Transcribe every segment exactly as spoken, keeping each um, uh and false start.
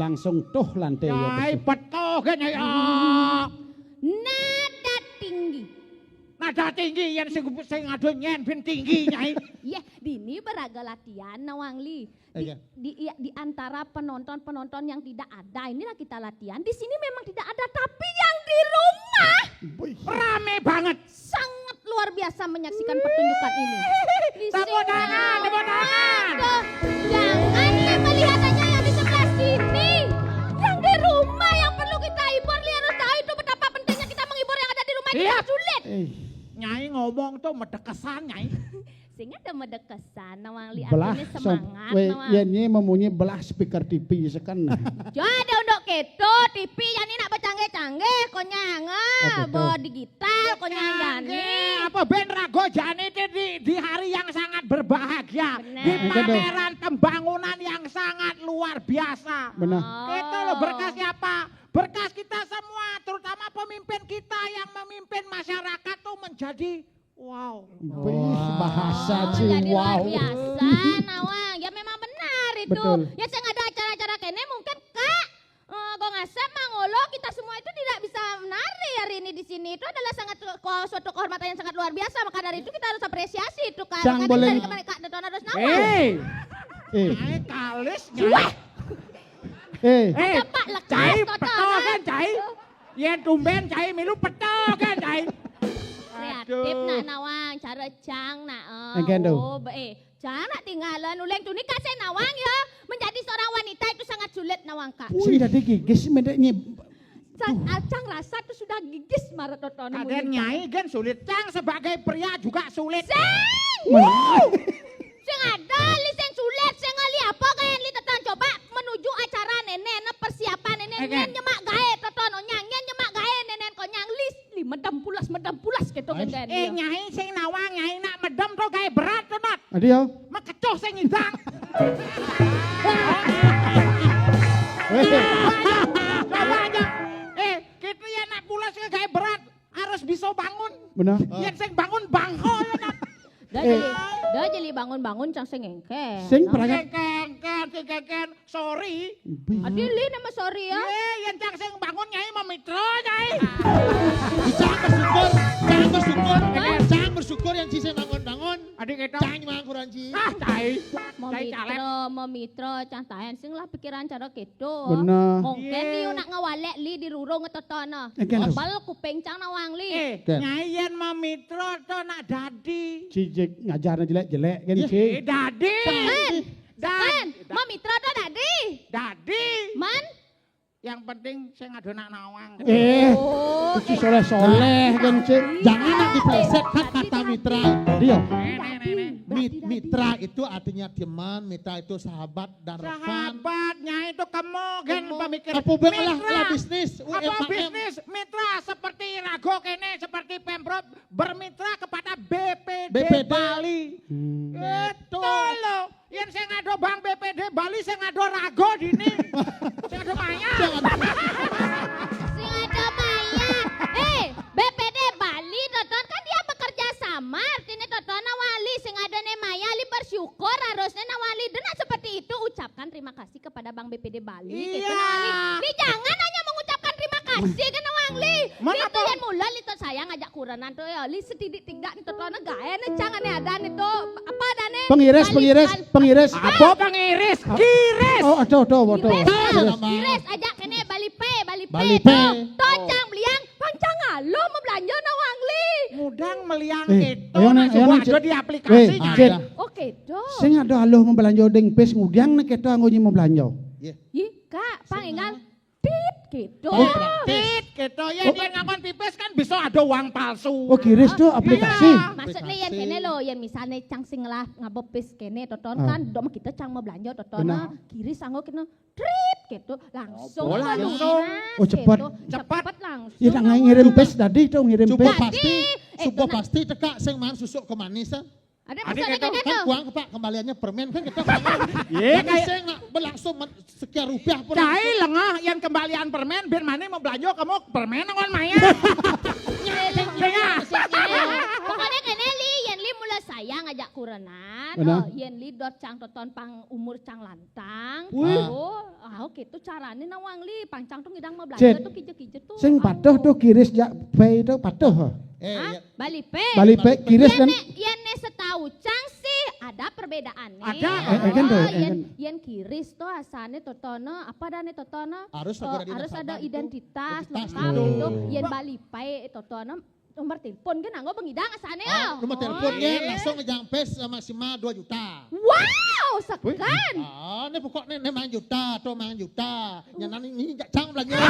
Langsung tuh lantai ya. Nyai betul. Betul kan, Nyai? Ah. Nada tinggi. Nada tinggi yang sing, sing ado nyen bin tinggi, Nyai. Iya, dini beraga latihan, Nawang Li. Di, iya, di, iya, di antara penonton-penonton yang tidak ada, inilah kita latihan. Di sini memang tidak ada, tapi yang di rumah rame banget. Sangat luar biasa menyaksikan pertunjukan ini. Tepuk tangan, tepuk tangan. Tuh, jangan nih melihat hanya yang di sebelah sini. Yang di rumah yang perlu kita hibur, Li harus tahu itu betapa pentingnya kita menghibur yang ada di rumah itu. Iya. Sangat sulit. Eh. Nyai ngomong tuh medekesan, Nyai. Sing ada medekesan, Nawang Li, belah artinya semangat, weh, Nawang. Yen ye memunyi belah speaker T V seken. Jo ada unduk keto, T V yang ini nak bercanggih-canggih, konyang, ah, oh, bo digital, konyang jani. Apa ben rago jani di, di, di hari yang sangat berbahagia, benar. Di pameran pembangunan yang sangat luar biasa. Benar. Itu loh berkah siapa? Berkah kita semua, terutama pemimpin kita yang memimpin masyarakat tuh menjadi wow. Wih, bahasa jadi luar biasa, Nawang. Ya memang benar itu. Betul. Ya sing ada acara-acara kene mungkin Kak, eh, kok ngasep mangolo kita semua itu tidak bisa menari hari ini di sini. Itu adalah sangat ko-, suatu kehormatan yang sangat luar biasa. Maka dari itu kita harus apresiasi itu Kak. Cang boleh dari kemarin Kak Teton harus Nawang. Eh. Eh. Kalis. Wah. Eh. Eh, Pak lekas, Cai, betul kan, Cai? Yen tumben Cai milu peto kan, Cai? Kreatif nak Nawang, cara cang nak. Eh. Engken tu. Oh, be, eh, cang nak tinggalan uleng tu ni kasih Nawang ya. Menjadi seorang wanita itu sangat sulit Nawang, Kak. Sing dadi gigis mendek nyib. Sang, ah, cang rasa tu sudah gigis marah totono. Kaden Nyai gen sulit, cang sebagai pria juga sulit. Sing! Sing ada li sing sulit, sing li apa kayak li tetan coba menuju acara nenen, persiapan nenen, nyen nyemak gae totono nyang, nyen nyemak gae nenen konyang li, li medem pulas, medem pulas gitu kan. Eh, Nyai sing Nawang, Nyai nak medem to gae berat to, Nat. Adi ya. Mekecoh sing ngidang. Coba aja. Eh, gitu ya nak pulas ke gae berat. Harus bisa bangun. Benar. Yen sing bangun bangko ya, Nat. Dah jadi, dah jadi bangun-bangun cang sing engken. Sing perangkat. Sing engken, sing engken. Sorry. Adi li nama sorry ya. Ye, yen cang sing bangun Nyai mamitra, Nyai. Cang bersyukur, cang bersyukur, cang bersyukur yang ci sing bangun-bangun. Adi kita. Cang mangkuran ci. Ah, cai. Cai caleg. Mamitra, mamitra, cang taen sing lah pikiran cara gitu. Bener. Mungkin ni nak ngawalek li di rurung ngetotono. Engken tu. Bal kuping cang Nawang li. Eh, Nyai yen mamitra to nak dadi. Ci jek ngajarnya jelek-jelek kan, Ci? Eh, dadi. Kan, kan, mamitra to dadi. Dadi. Man? Yang penting sing ado nak Nawang. Eh, oh, Ci soleh-soleh kan, Ci. Jangan nak dipleset kata mitra. Dia. Mitra itu artinya teman, mitra itu sahabat dan rekan. Sahabat, Nyai itu kemo gen pemikir. Apa beng lah, lah bisnis, apa U M K M. Bisnis, mitra seperti rago kene, seperti Pemprov bermitra kepada B P D Bali. Hmm. Itu loh. Yen sing ado Bank B P D Bali sing ado rago dini. Sing ado mayar. Sing ado mayar. Eh, B P D Bali toton kan dia bekerja sama, artinya toton awali sing ado ne mayar li bersyukur harusnya nawali. Dena seperti itu ucapkan terima kasih kepada Bank B P D Bali. Iya. Gitu, nawali. Li jangan hanya mengucapkan terima kasih ke nawang li. Mana gitu apa? Yen mula li to sayang ajak kurenan to ya. Li setidik-tidak ni to to ne gae ne cang ane ada ni to. Apa ada ne? Pengiris, pengiris, pengiris. Apa pengiris? Kiris. Oh, aduh, aduh, aduh. Kiris, kiris. Kiris ajak kene Bali Pay, Bali Pay. Bali Pay. To, to cang beliang, pang cang alo mau belanja nawang li. Mudang meliang eh, itu ayo, nah, ayo, coba nah, aja di aplikasi. Eh, Cit. Oke, do. Sing ada alo mau belanja deng pis ngudiang nek keto anggo nyi mau belanja. Iya. Ih, Kak, pang enggal. Tit gitu. Oh, tit gitu. Ya, oh. Dia ngakon pipis kan bisa ada uang palsu. Oh, kiris tuh aplikasi. Iya. Maksudnya yang kene lo, yang misalnya cang sing lah ngabepis kene toton kan, dom kita cang mau belanja toton. Benar. Nah, kiris anggo kena trit gitu. Langsung. Oh, langsung. Oh, cepat. Gitu. Cepat. Cepat langsung. Ya, nak ngirim pis tadi tuh, ngirim pis. Cukup pasti, eh, cukup pasti teka sing mangan susuk kemanisan. Ada maksudnya gitu. Kan uang, Pak, kembaliannya permen kan kita. Iya, jadi kayak saya nggak berlangsung men-, sekian rupiah pun. Cai lengah yang kembalian permen, ben mana mau belanja kamu permen ngon maya. Iya. Pokoknya kene li, yen li mula sayang ajak kurenan. Benar. Oh, yen li dot cang toton pang umur cang lantang. Wih. Oh, ah, oke, to carane nawang li, pang cang to ngidang mabelanja to kija-kija to. Sing patuh to kiris jak pei to patuh. Eh, ah, ya. Bali pei. Bali pei kiris yen kan. Ne, yen ne setau cang sih ada perbedaane. Ada. Eh, eh, kan to, oh, eh, yen, kan. Yen kiris to asane totona, apa dane totona? Harus, oh, ada, harus ada identitas, identitas lengkap to. Yen bali pei totona nomor telepon kan anggo bengidang asane. Oh, nomor telepon kan langsung ngejang pes sama si Ma dua juta. Wow, sekan. Ah, ne pokok ne, ne mang juta, to mang juta. Nyanan ini jak cang belanja.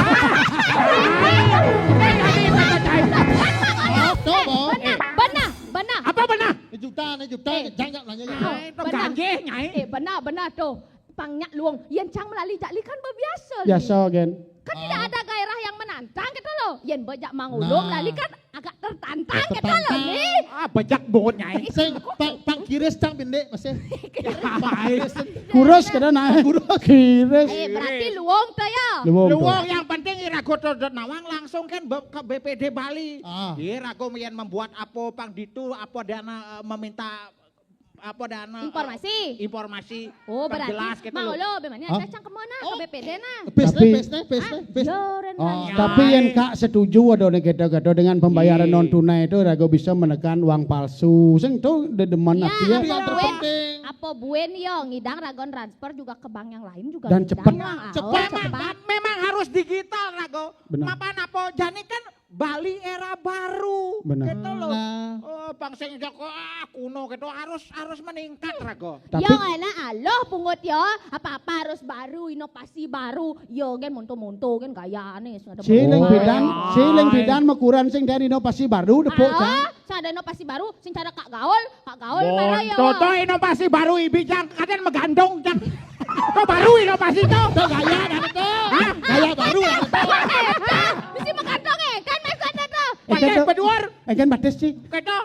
Oh, to, Bo. Benah, benah, benah. Apa benah? Juta, ne juta, eh, jang jak belanja. Oh, eh, to benah. Ganjeh, Nyai. Eh, benah, benah to. Pang nyak luong, yen cang melali jak li kan bebiasa li. Biasa, gen. Kan tidak ada gairah yang menantang gitu loh. Yen bejak mangulung lali kan agak tertantang gitu loh, ni. Ah, bejak bungut, Nyai. Sing pang, pang kiris cang bendek masih. Kiris. Kurus kada naik. Kurus. Kiris. Eh, berarti luong to ya. Luong to. Luong, yang penting irago to dot nawang langsung kan be-, ke B P D Bali. Ah. Irago yen membuat apa pang ditu, apa dana, eh, meminta apa dana, eh, informasi. Informasi. Oh, berarti jelas gitu mau loh. Lo bagaimana? Hah? Ada cang kemana? Oh. Ke B P D nah. Pes, tapi pes, pes, pes, ah, pes. Loren. Oh, ya. Tapi yang Kak setuju ada nih gitu-gitu dengan pembayaran non tunai itu ragu bisa menekan uang palsu. Sing tuh dedeman ya, aku ya. Tapi yang apa buen, terpenting. Apa buen yo ngidang ragon transfer juga ke bank yang lain juga dan ngidang cepat. Lah, oh, cepat. Cepat. Memang, memang harus digital rago. Benar. Mapan apa jani kan Bali era baru, benar. Gitu loh. Nah. Oh, bang sing Joko, ah, kuno gitu harus, harus meningkat rago. Tapi yo, enak aloh pungut yo, apa-apa harus baru, inovasi baru. Yo, kan monto-monto kan gaya nih, sudah. Siling bidan, siling bidan makuran sing dari inovasi baru, depok, ah, kan? Ada inovasi baru, sing cara Kak Gaul, Kak Gaul mara ya. Toto inovasi baru ibi jang, kadang megandong jang. Kok baru inovasi to? To gaya dari to. Hah? Gaya baru dari to. Mesti megandong eh, kan mas ada to. Pakai beduar. Eh, kan batis sih. Keto.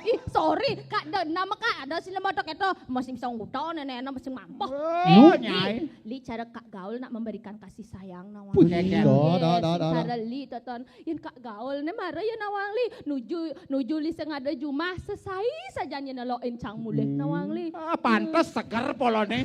Ih, sorry, Kak, ada nama Kak, ada sing nama to keto. Masih bisa ngutang nenek, nenek masih mampu. Oh, eh, Nyai. Li, li cara Kak Gaul nak memberikan kasih sayang nawang. Wih, do, do, do, do. Cara li toton. Yen Kak Gaul ne mara ya nawang li. Nuju, nuju li sing ada jumah sesai saja nye nelokin cang mulih nawang li. Ah, pantes seger polone.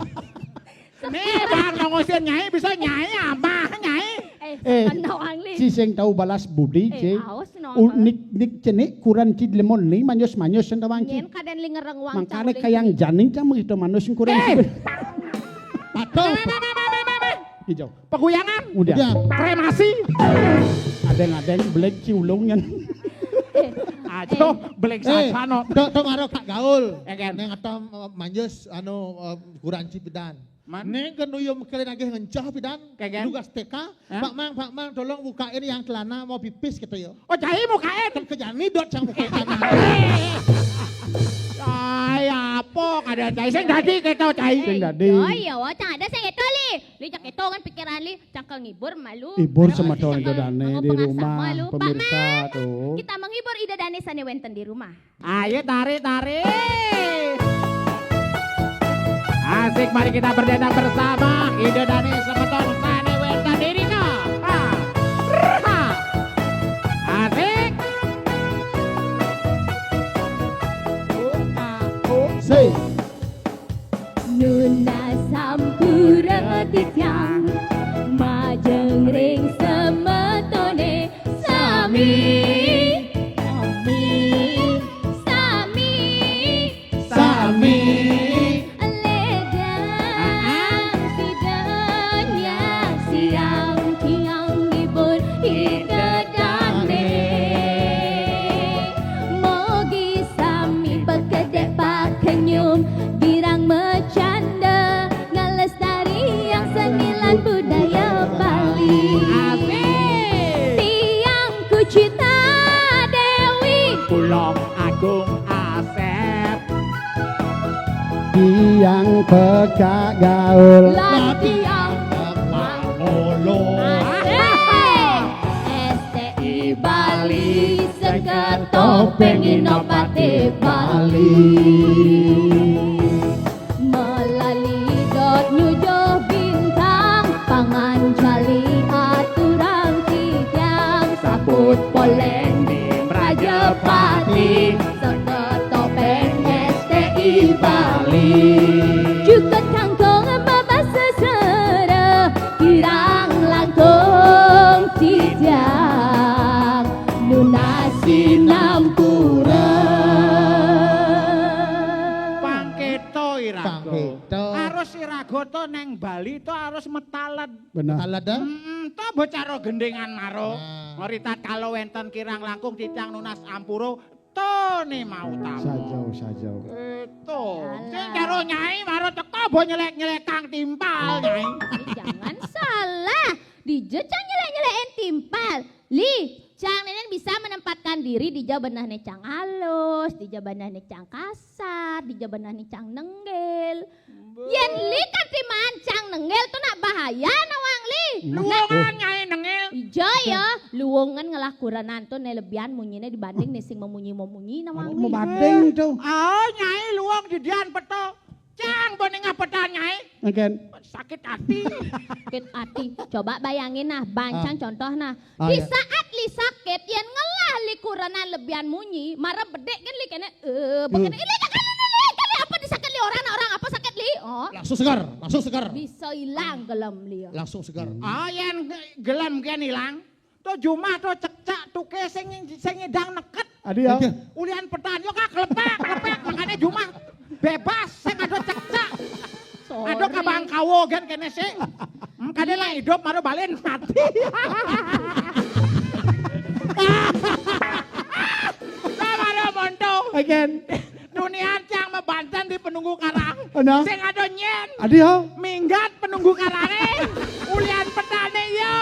Nih, bang nongosin Nyai, bisa Nyai amah, Nyai. Eh, eh, nawang li. Si sing tahu balas budi, eh, ci. Awas nawang. Nik, nik cenik kuran ci lemon ni manyus-manyus sing tawang ci. Nyen kaden li ngereng wang. Mangkane cang kayang janing cang mengito manus sing kuran. Eh. Patuh. Hijau. Peguyangan. Udah. Udah. Kremasi. Adeng-adeng belek ciulung nyen. Eh, aduh, eh, belek eh, sasano. Dok, dok, maro Kak Gaul. Ya, kan? Neng atau, eh, manjus, anu, eh, guranci pidan. Man? Neng kan uyum kalian agih ngencah pidan. Kayak, kan? Tugas T K. Hah? Pak Mang, Pak Mang, tolong bukain yang celana mau pipis gitu ya. Oh, cai bukain. Kan kejani dot sang bukain celana. Cai apa? Kada cai. Sing dadi gitu, cai. Sing dadi. Oh, iya, wah, cang ada sing itu li. Li cak itu kan pikiran li, cangkel ngibur malu. Ibur semeton Ida Dane di rumah, pemirsa tuh. Kita menghibur Ida Dane sane wenten di rumah. Ayo tarik, tarik. Asik, mari kita berdendang bersama Ida Dane semeton sane wenten di rika. Ha. Ha. Asik. Say. Nunas sampura titiang, majeng ring semetone sami. Sami, sami, sami. Ledang sida nyasiang tiang ngibur Ida Dane. Mogi sami bekedek pakenyum, girang mecanda, ngelestariang seni lan budaya Bali. Asik. Tiang Kucita Dewi. Kula Agung Asep. Tiang Pekak Gaul. Lan tiang Pangolo. Asik. S T I Bali, seket topeng inovatif Bali. Melali dot nyujuh bintang, pangan jali aturang titiang, sabut poleng di Prajapati, seket topeng S T I Bali. Jukut kangkung mabasa sera, kirang langkung titiang nunas sinampura. Pangketa iraga. Pangketa. Harus iraga to neng Bali to harus metaled. Benar. Talada. Hmm, to bocara gendingan maro. Ah. Ngritat kala wenten kirang langkung titiang nunas ampura, to ni mau tamu. Sajau, sajau. Itu. Alah. Sing karo nyai maro teko bo nyelek-nyelekang timpal, nyai. Ih, jangan salah. Dija cang nyelek-nyelekin timpal. Li, cang nenen bisa menempatkan diri dija benehne cang alus, dija benehne cang kasar, dija benehne cang nenggel. Yen li katiman cang nenggel to nak bahaya nawang li. Luwungan nyai nengil. Ija ya, luwungan ngelah kurenan to ne lebihan munyine dibanding ne sing memunyi-memunyi nawang li. Mabanding to. Oh, nyai luwung didian peto. Cang bo nengah petan nyai. Engken. Sakit hati. Sakit hati. Coba bayangin nah, bancang contoh nah. Ah, Di ya. Saat li sakit, yen ngelah li kurenan lebihan munyi, mara bedik kan li kene, eh, bekene, li kene, li kene, apa di sakit li orang, orang apa sakit li? Oh, Langsung segar, langsung segar. Bisa hilang gelem li. Langsung segar. Ah, yen gelem ken ilang. To jumah to cekcak tuke sing sing ngidang neket. Adi ya. Oke. Ulian petan yo kak lepek, lepek makane jumah bebas sing ada cekcak. Ada kabang kawo gen kene sing. Hmm, kade lah hidup maro balen mati. Maro monto. Again. Dunian cang mabanten di penunggu karang. Ana. Sing ada nyen. Adi ya. Minggat penunggu karange. Ulian petane ya.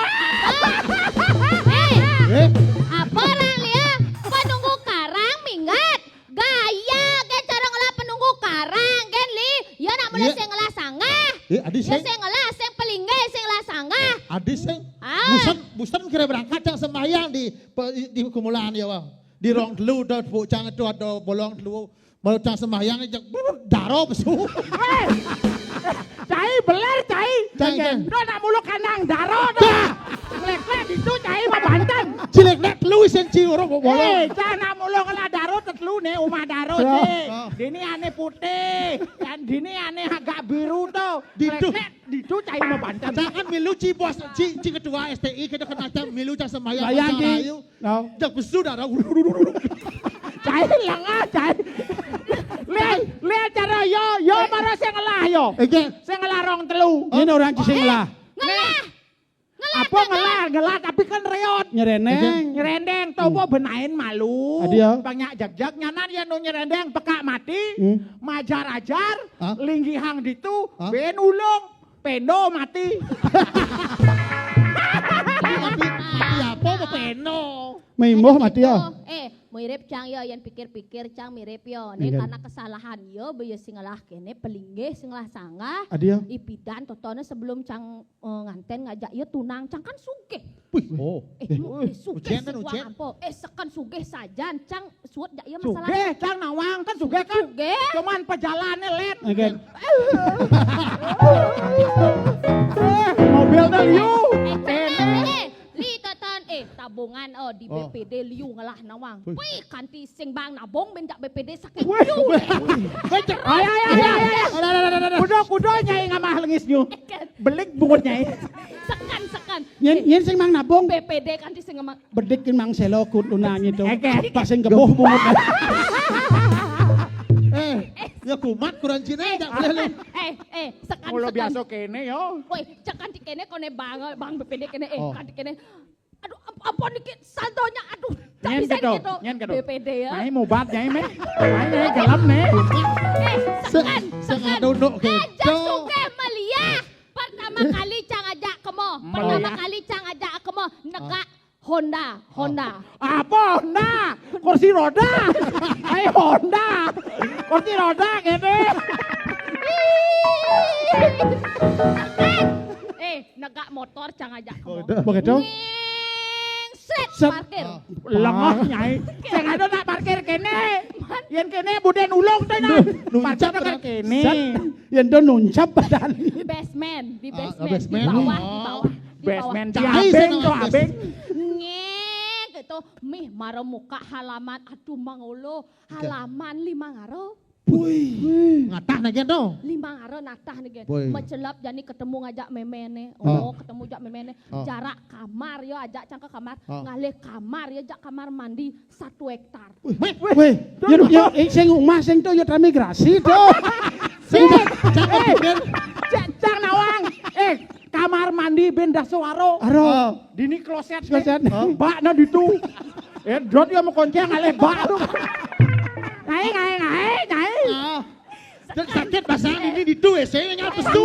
Eh, Eh, apa orang lia? Penunggu karang minggat. Gaya kan cara ngelah penunggu karang kan li. Ya nak mulai Iya. Sing ngelah sanggah. Eh, adi Ya sing. Sing ngelah sing pelinggih sing ngelah sanggah. Adi sing. Ah. Busen, busen kira berangkat cang sembahyang di pe- di kumulan ya, Bang. Di rong telu do bocang itu ada bolong telu. Mau cang sembahyang aja daro pesu. Cai beler cai. Cai, cai. Do nak muluk kandang daro do. Lek-lek itu cai mabanten. Cilik nek telu sing ci orang kok bolong. Eh, cah nak muluk ngelah daro tetelu ne umah daro Ya. sih. Ah. Dini ane putih. Dan dini ane agak biru to. Ditu. Lek-lek ditu cai mabanten. Jangan milu ci bos ci, ci ketua S T I kita kena cang milu cang sembahyang Bayang pasang ci. rayu. No. Jak pesu daro. Cai lengah cai. Lihat, lihat cara yo, yo mara sing ngelah yo. Oke. Sing ngelah rong telu. Ini orang ci sing ngelah. Ngelah. Apa ngelah, ngelah tapi kan reot. Nyerendeng. Nyerendeng to bo benain malu. Adi ya. Banyak jagjag nyanan ya nu nyerendeng pekak mati. Hmm. Majar-ajar, Hah? linggihang ditu, Hah? ben ulung, pendo mati. Tapi mati apa mau peno? Mimbuh mati ya. Eh, mirip cang ya, yang pikir-pikir cang mirip ya. Ini Iya. Karena kesalahan ya, be ya sing ngelah kene, pelinggih sing ngelah sanggah. Adi ya. Ipidan totone sebelum cang eh, nganten ngajak ya tunang cang kan sugih. Oh. Eh, eh, sugih Ujian sih kan gua ujian. Apa? Eh, seken sugih sajan, cang suwet jak ya masalah. Sugih, cang nawang kan sugih kan. Sugih. Cuman pejalannya let. Again. Eh, mobil teh liu. Eh, jangan, eh, li toton, eh, tabungan oh di B P D liu ngelah nawang. Wih, kanti sing bang nabung ben jak B P D sakit Wih, liu. wih. Ayo, ayo, ayo, ayo, ayo. Kudo, kudo nyai ngamah lengis nyu. Belik bungut nyai. Sekan, sekan. Nyen nyen sing mang nabung. B P D kanti sing ngemang. Bedik kin mang selo kut unang itu. Oke. Pas sing geboh bungut. Eh, ya kumat kurang Cina jak boleh lu. Eh, eh, sekan, Mula sekan. Biasa kene yo. Woi, cek kanti kene kone bang, bang B P D kene, eh, Oh. kanti kene. Aduh, ap- apa niki saldonya? Aduh, tak Nyen bisa gitu, gitu. Nyen gitu. B P D ya. Nyai mubat nyai meh. Nyai gelem nih. Eh, sekan, Sing sekan. ada unduk Eh, gitu. suke meliah. Pertama kali cang ajak kemo. Pertama Meliah. Kali cang ajak kemo. Negak Honda, Honda. Apa Honda? Kursi roda. Ayo Honda. Kursi roda kene. Eh, negak motor cang ajak kemo. Begitu. Ngingset Set. Parkir. Lengah nyai. Sing ada nak parkir kene. Yen kene buden ulung to nah. Nuncap Parkir berat. kene. Set. Yen do nuncap badan. Basement, di Ah, basement, basement. di bawah, di Oh. bawah. Di bawah. Basement di Cai abeng sana, to bas- abeng. Ngek gitu, mih maro muka halaman, aduh mangolo, halaman lima ngaro. Wih. Ngatah nah gén to. Limang arah natah nih gén. Boy. Macelap jani ketemu ngajak méméné. Oh. Oh, ketemu jak méméné. Oh. Jarak kamar ya, ajak cang ke kamar. Oh. Ngalih kamar ya, jak kamar mandi satu hektar. Wih, wih, wih. Yo, yo, eh, sing omah sing to yo transmigrasi to. Sing cang, cang, eh, cang nawang. Eh, kamar mandi bén dah suara. Aro. Oh. Dini kloset. Kloset. Bak na ditu. Eh, dot yo mau konceng ngalih bak to. Nyai, nyai, nyai, nyai. Ah. Dan sakit pasang ini ditu ya, saya nyapes tuh.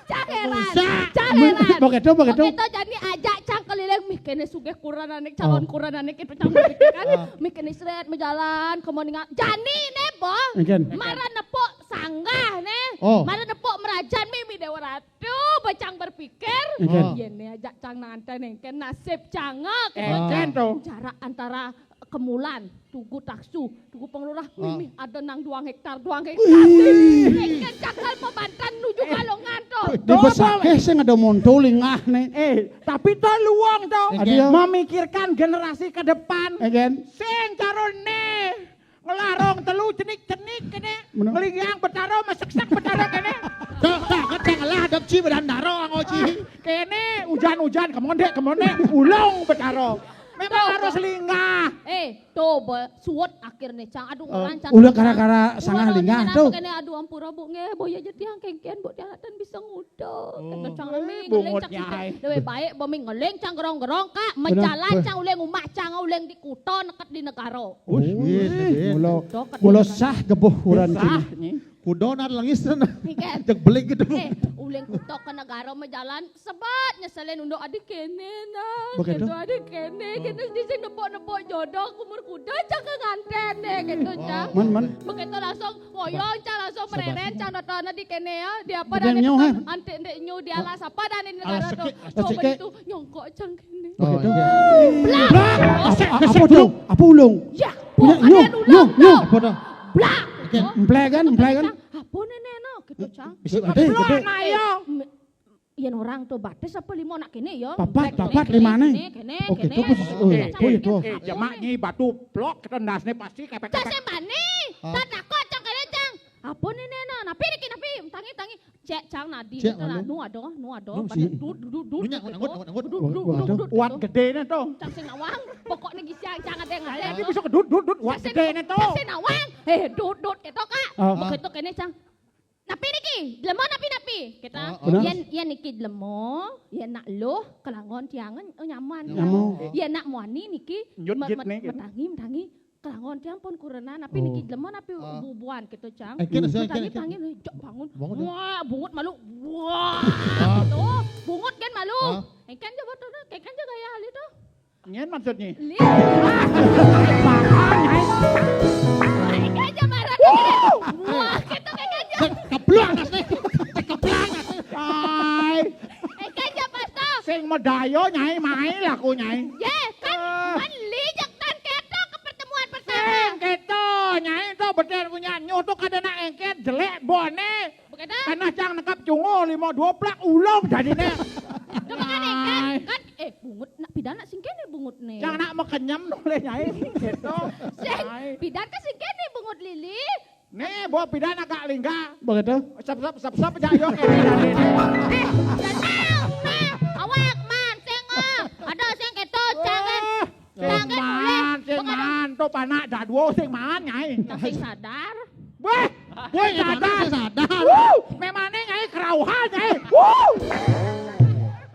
Cang héran. Cang héran. Begitu, begitu. Begitu jani ajak cang keliling, mih kéné sugih kuranané, calon kuranané kéto cang berpikir kan. Ah. Mih kéné srét majalan, kemudian jani né, Boh. Mara nepuk sanggah né. Oh. Mara nepuk merajan mih, mih Déwa Ratu, bacang berpikir. Yén né ajak cang nganten, éngkén nasib cang, kéto. Éngkén to. Jarak antara Kemulan, Tugu Taksu, Tugu Pengelurah, mih ada nang duang hektar, duang hektar. Éngkén cakal pabantan nuju Kalongan to. Di besakeh sing ada monto lingah né. Eh, tapi to luang to. Memikirkan generasi ke depan. Sing caroné ngelarong telu cenik-cenik kéné. Ngelingang Betara, meseksek Betara kéné. Dah, dah, kan cang ngelah dep ci badan daro angoci. Kéné ujan-ujan, kemondek, kemondek, ulung Betara. Memang harus linggah. Eh, to, suut akhirné, cang. Aduh, orang cang. Ulah kara-kara sangah linggah to. Kéné, aduh, ampura, Bu, nggih, boya aja tiang kéngkén, Bu, tiang ten bisa nguda. Kéto cang, mih ngeling cang. Lebih baik, Bu, mih ngeling cang gerong-gerong, Kak. Menjalan cang uling umah cang, uling di kuta neket di negara. Wih, mula, mula sah gebuh uran sah, kini. Kuda nar lengis ten. Jeg belik gitu. Eh, uling kuta ke negara menjalan, sebet nyeselin unduk adi kéné nah. Begitu? Kéto adi kéné, kéto di sing nepuk-nepuk jodoh, umur kuda cang ke nganten né, kéto cang. Man, man. Begitu langsung ngoyong cang, langsung mereren cang, nonton di kéné ya. Di apa dan itu kan, antik ndek nyu di alas apa dan ini negara to. Coba itu nyongkok cang kéné. Oh, iya. Blak. Blak. Apa, apa to? Apa ulung? Ya, punya, nyu, nyu, nyu. Apa to? Blak. Emplé kan, emplé kan? Apa néné no? Kéto cang. Bisa ada, ada. Yén orang to batis apa lima nak kéné ya? Papat, papat, limane. Kéné, kéné, kéné. Oh, itu. Eh, jemak nyi batu plok, kéto ndasné pasti kepek-kepek. Cang sing bani. Cang takut cang kéné cang. Apa néné no? Napi niki, napi? Tangi, tangi. Cek cang nadi. Cek, anu. Nu ada, nu ada. Dud, dud, dud, dud. Uat gedé né to. Cang sing nawang. Pokokné gisiang cang ada ngalih. Dadi bisa dud, dud, dud. Uat gedé né to. Cang sing nawang. Eh, dud, dud, kéto, Kak. Begitu kéné cang. Napi niki? Jelema napi-napi? Kita, yén, yén niki jelema, yén nak luh, kelangon tiang, oh, nyaman. Nyaman. Yén nak muani niki, metangi, metangi, kelangon tiang pun kurenan, napi niki jelema, napi bubuhan kéto cang. Metangi, metangi, jok bangun. Wah, bungut malu. Wah, kéto. Bungut kan malu. Éngkén ja botol, éngkén ja gaya halih to. Nyén maksudnya? Éngkén ja marah. Wah, kéto éngkén ja. Keblak asli. Keblak asli. Ai. Éngkén ja pas to. Sing madaya, Nyai, mai laku, Nyai. Yé, kan, kan lijek tan kéto ke pertemuan pertama. Sing kéto, Nyai, to bener punya nyuh to kada nak éngkén, jelék boné. Begitu? Tanah cang nekap cunguh, lima dua plak, ulung jadiné. Tuh, makanya kan, kan, eh, bungut, nak pidan nak sing kéné bungut né. Cang nak makenyem noleh, Nyai. Kéto. Sing, pidan kan sing kéné bungut lili. Né, bawa pidan agak lingga. Begitu? Sep, sep, sep, sep, jak yo kéné tadi né. Eh, tenang, nah, awak man, sing, ah. Ada sing kéto, jangan. Sing maan, sing maan, to panak dadua sing maan, Nyai. Nah, sing sadar. Wéh, wéh, sadar. Sing sadar. Wuh, mémané, Nyai, kerauhan, Nyai. Wuh.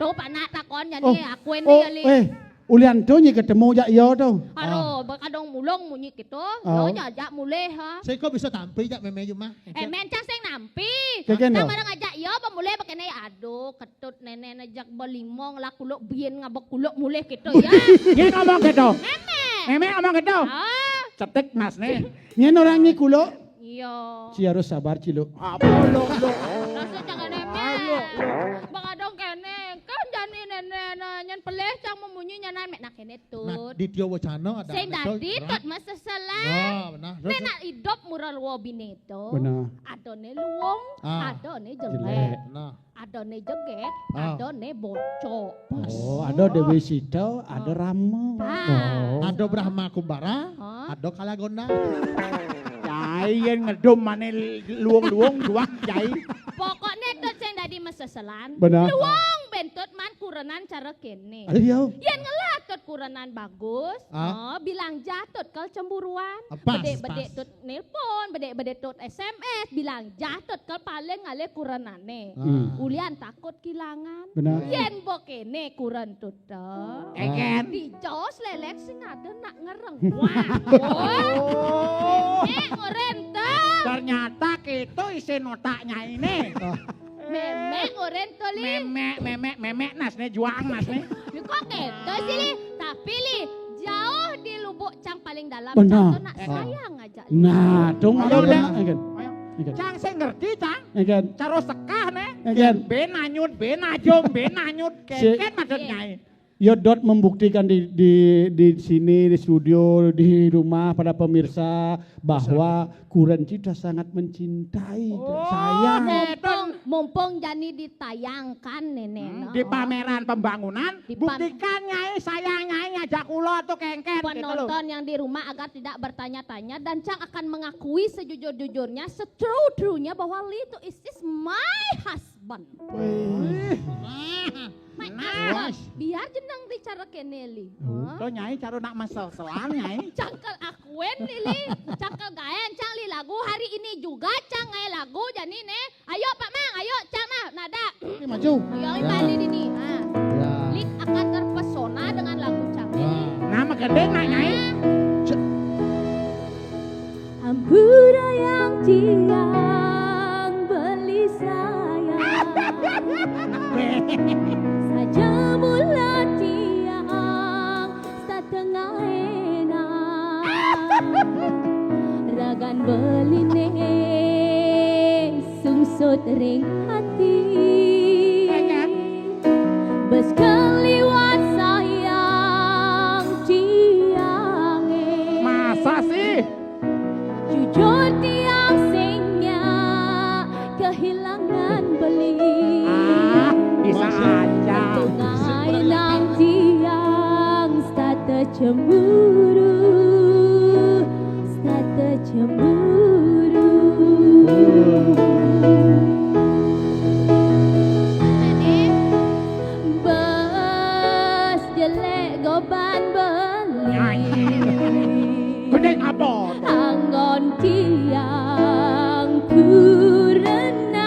To panak takon, Nyai, aku ini oh, kali. Eh, ulian to nyi ketemu jak yo to. Aduh, bakadong mulung munyi gitu. Lo nyajak mulih, ha. Sing kok bisa tampi jak mémé jumah. Eh, mencang sing nampi. Kékén to. Bareng ajak yo, bamulih bekéné, aduh, tut néné nejak belimong lah kuluk biin ngabek kuluk mulih gitu ya. Dia ngomong gitu. Mémé. Mémé ngomong gitu. Ah. Cetik nas nih. Nyén orang nyi kuluk. Iya. Ci harus sabar, Ciluk. Apa lo, lo? Rasa jangan mémé. Ayo, lo. Bakadong kéné, kan jani néné, nah, nyén pelih cang memunyi nyanan mek nak kéné tut. Nah, di Tio Wacana ada. Sing dadi tut mas seselan. Wah, benar. Terus, nak idup murah luar biné to. Benar. Adané luung, adané jelék. Jelék. Nah. Adané jegég, adané bocok. Oh, ada Déwi Sita, ada Rama. Oh. Ada Brahma Kumbara, ada Kalagonda. Ai yén ngedum mané luung-luung duwak, Cai. Pokokné Tut sing dadi maseselan. Bener. Luung bén Tut man kurenan cara kéné. Aduh, iya. Yén ngelah Tut kurenan bagus, ah, oh, bilang ja Tut kal cemburuan. Ah, pas, bedik-bedik pas. Tut nelpon, bedik-bedik Tut S M S, bilang ja Tut kal paling ngalih kurenané. Hmm. Ulian takut kilangan. Bener. Yén mbok kéné kuren Tut. Éngkén. Dijos lélek sing ada nak ngereng. Wah. Oh. Mémék ngoren to. Ternyata kéto isin otak nyainé. Oh. Mémék ngoren to, Li. Mémék, mémék, mémék nas né, juang nas né. Li, kok kéto sih, Li? Tapi, Li, jauh di lubuk cang paling dalam, benar, cang to nak sayang aja, Li. Nah, dong. Ayo, ada deh. Éngkén. Ayo. Éngkén. Cang sing ngerti, Cang. Éngkén. Cara sekah né. Éngkén. Bén anyut, bén ajum, bén anyut. Si- Kénkén maksud nyai. Yo, Dot membuktikan di, di, di sini, di studio, di rumah, pada pemirsa, bahwa Kuren Cita sangat mencintai, oh, sayang. Mumpung, mumpung jani ditayangkan, Néné, hmm, no, di pameran pembangunan, di pam- buktikan nyai sayang nyai ngajak kula tuh, kénkén, gitu loh. Penonton yang di rumah agar tidak bertanya-tanya dan Cang akan mengakui sejujur-jujurnya, setrue-truenya bahwa Li itu is, is my husband. Wih. Mai nah, asma, biar jeneng dicara kéné, Li. Oh. Hah? To nyai cara nak mesel-selan, nyai. Cang kal akuen, Li, Li. Cang kal gaén, Cang, Li, lagu hari ini juga Cang ngaé lagu jani né. Ayo, Pak Mang, ayo, Cang, nah, nada. Ini maju. Ayo, Li, ya. Balik ini. Ah. Ya. Li akan terpesona dengan lagu Cang ini. Nah, makanya nak nyai. Ah. Cek. Hampura yang tiang beli sayang, saja mula tiang satengah enak. Ragan beliné sungsut ring hati. Bes keliwat sayang tiangé. Masa sih? Jujur tiang sing nyak kehilangan beli. Ah, bisa aja. Tungai nang tiang stata cemburu, stata cemburu. Bes jelek goban beli. Nyanyi. Gedé apa? Anggon tiang kurenan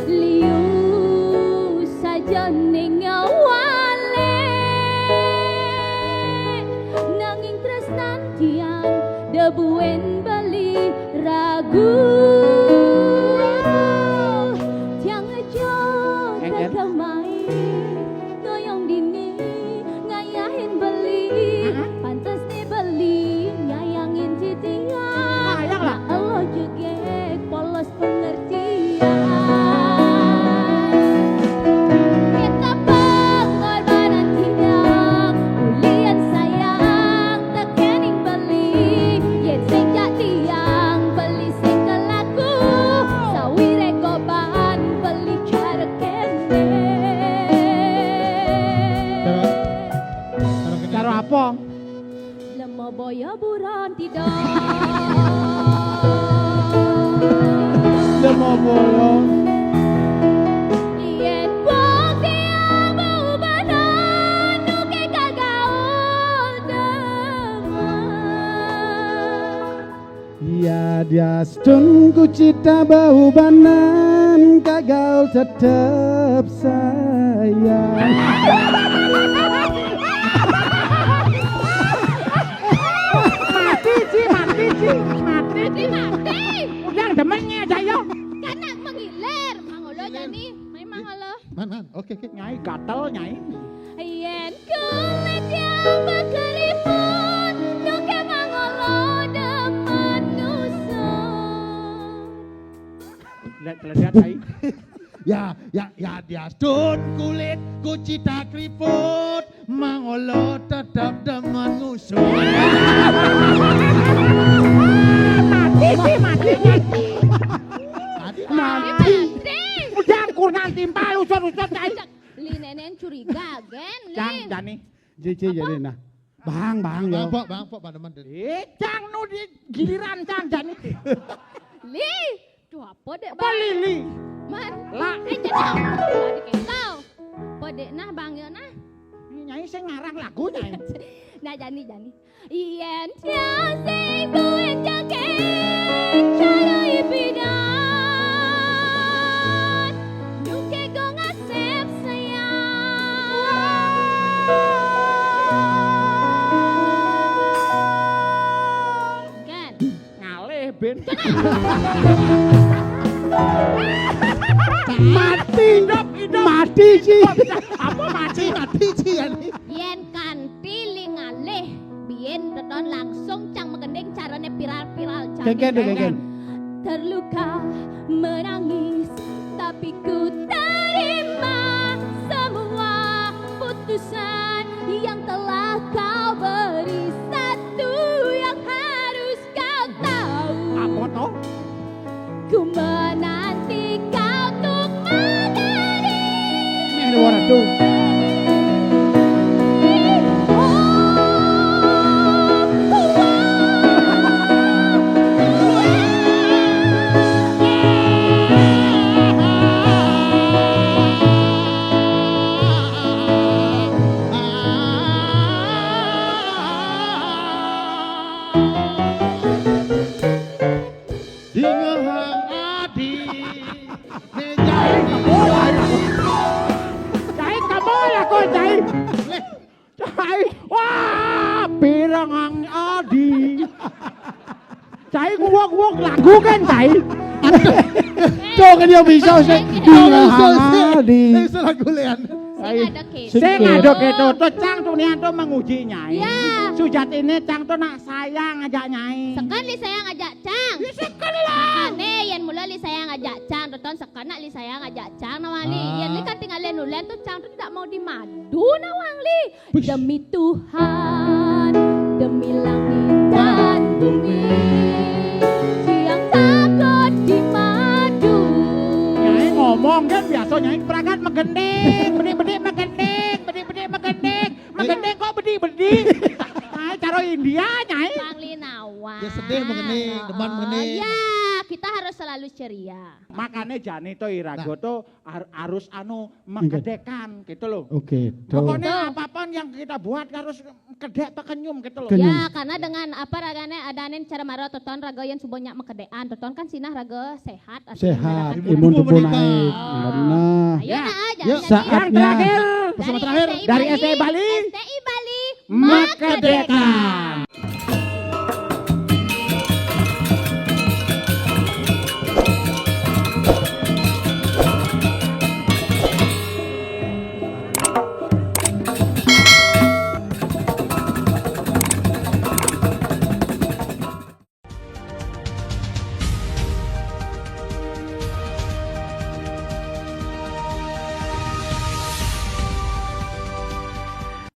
liu saja ning wale, nanging tresnan tiang debuen beli ragu. Tiang aja éngkén. Tegemai ngoyong dini ngayahin beli. Heeh. Pantes né beli nyayangin titiang. Sayang lah. Nah, Allah juga polos pengertian. Kita pengorbanan tiang, ulian sayang tekening beli. Yén sing jak tiang beli sing kelaku, sawiré goban beli cara kéné. Cara, cara kéné. Cara apa? Lemo boyo buron tidur. Lemo boyo. Yén bukti abu badan nuké kagaul demen. Ya diastun ku cita baubanan kagaul tetep sayang. Mati, Ci, mati, Ci, mati, Ci. Mati, mati. Udah demennya aja, yo. Kanak mengilir, mangolo jani, main mangolo. Man, man, oke, oke. Nyai gatel, Nyai. Yén kulit yang bekeriput, nuké mangolo demen ngusut. Lihat, lihat, Nyai. Ya, ya, ya, diastun kulit ku cita keriput, mangolo tetep demen ngusut. Mati, mati, mati. Mati, mati. Mati. Udah kurnan timpal, usut-usut, Nyai. Li Nénén curiga, gén, Li. Jang, jani. Ji, ji, apa? Jadi, nah. Bang, bang, yo. Bang, Pok, Bang, Pok, Paneman, Den. Eh, cang nu di giliran cang jani. Li, duh apa, Dek, Apa Bang? Lili? Man. Lah. Eh, jadi apa? Lah, dikit tau. Apa, Dek, nah, Bang, yo, nah? Nyai sing ngarang lagu, Nyai. Nah, jani, jani. Yen tiang sing duwe jaket, cara ipidan. Nyuke go ngasep sayang. Kan? Ngalih, Ben. Mati. Hidup, hidup. Mati, Ci. Hidup, hidup. Apa mati? Mati, Ci, ya, nih. Yen kanthi li ngalih, biyen teton langsung cang megending carane viral-viral jane. Kengken, kengken. Terluka menangis, tapi ku terima semua putusan yang telah kau beri. Satu yang harus kau tahu. Apa to? Ku menanti kau untuk menjadi. Meh, waduh. Dingehang adi. Nek jai. Jai, kamu lah kok, Jai. Jai. Wah, pirangang adi. Jai, nguwok-nguwok lagu kan, Jai? Aduh. Tuh kan dia bisa, sih. Dingehang adi. Bisa lagu lian. Sing ada keto. Sing ada keto. Tuh, cang, tuh, nian, tuh, menguji, Nyai. Ya. Sujatine, cang, tuh, nak sayang aja, Nyai. Seken li sayang aja, cang. Ya, seken lah. Ane, yen mula li sayang aja, cang. Teton seken nak li sayang aja, cang, nawali. Ah. Yen li kan tinggalin ulen tuh, cang, tuh tidak mau dimadu, nawang li. Wish. Demi Tuhan, demi langit dan bumi, tiang takut dimadu. Nyai ngomong kan biasa, Nyai pragat megending, bedik-bedik megending, bedik-bedik megending. Megending kok bedik-bedik. Nah, cara India, Nyai. Bang Linawan. Ya, sedih megending, demen megending. Ya, kita harus selalu ceria. Makanya jani to irago to har-, harus anu, mekedekan gitu loh. Oke, to. Pokoknya apapun yang kita buat harus kedek pekenyum gitu loh. Kenyum. Ya, karena dengan apa ragane adanin cara maro teton raga yen suba nyak mekedekan, teton kan sinah raga sehat, artinya sehat, imun tubuh naik. Benar. Ayo, ya. Nah, aja. Yuk, saatnya. Yang terakhir. Pesan terakhir. Dari S T I Bali. S T I Bali. Mekedekan.